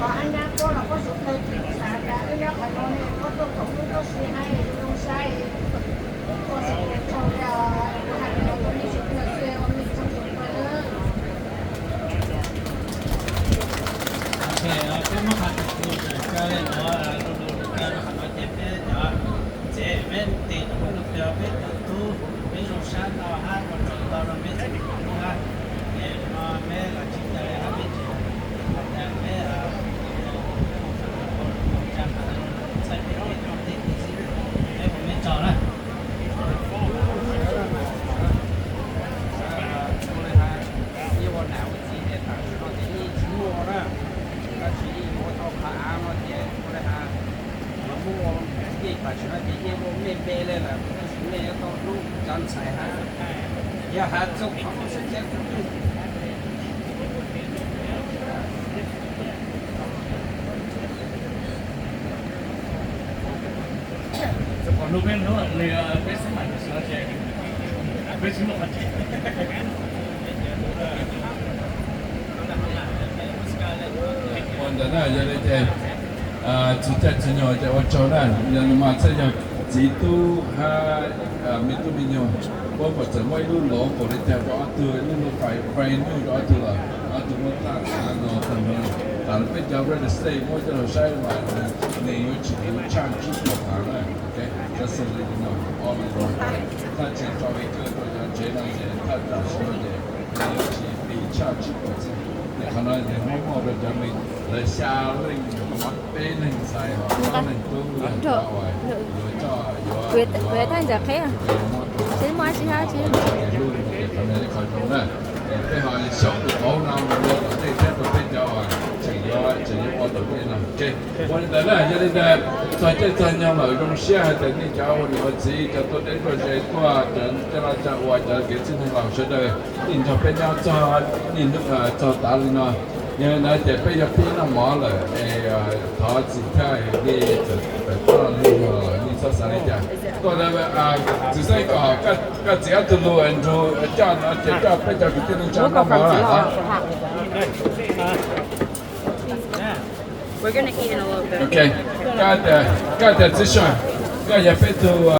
Peb muab qhov tus tus kawg li no, tus tus kawg rau qhov no ces peb cov tsev peb tim rau peb tus kawg, peb cov tub, peb zoo sab ntau hab ua tsaug ntau rau peb tsev neeg tub hab. Ces no peb los tsis caw li hab, peb tsis caw peb tsa qhov no txhawb peb tej tub tej kiv xwb, peb puas mej tsaug na. Ua li hab, yeej ua nam ua txiv ces tam sim no ces yeej tsis muaj na, tab sis yeej yuav ua tau qhov av no ces ua li hab, yuav muaj, yeej tam sim no ces yeej ua mej npe li lawm, tab sis mej yuav tau hlub cov ntxhais hab, yog has txog qhov sib cab tub. Ua ntawd na, yog li ces tsis caij tsis nyoog ces ua tsaug na, yog mas txawm yog txiv tub hab me tub me nyuam, puab puas txawm muaj ib lub lov npaum li cas rau ob tug, ib lub lub fais fais nyuj rau ob tug los ob tug muab tag av no tag no. Tam peb cov real estate muab coj los saib mas nws yuav tsis huv tshaj tsib puas thav na. Thaj tsis tso li kawg rau cov tsev no ces thaj tam sim no ces nws yuav tsis pim tshaj tsib puas txheej. Ces qhov no nws muab muaj rau cov me, lawv xya leej, peb leeg ntxhais, ob leeg tub, yuav coj, yuav, yuav muab rau qhov zoo na. Peb ho xyaum tus qauv no mus ua tom ntej thiab rau peb cov tseem yuav, tseem yuav ua tom ntej no. Ua li ntawd na, yog li ntawd txog caij txog nyoog lawm zoo siab hais tias nej cov ua niam ua txiv, cov tuaj deb tuaj ze tuaj, cov coj laj coj ua, cov kev txwj neeg laus sawv daws, nej nrog peb nyob txog, nej txog tav li no. Yog li ntawd ces peb yuav pib noj mov lawm es thov txim thiab, nej txawm tawm tuaj lug los nej txhob xav li cas. Tuaj, txiv xeeb kom koj txiv ob tug lug nrug coj no ces coj peb cov kwv tij neej tsa noj mov lawm. Ok, koj tias txiv Seej, koj yog peb tug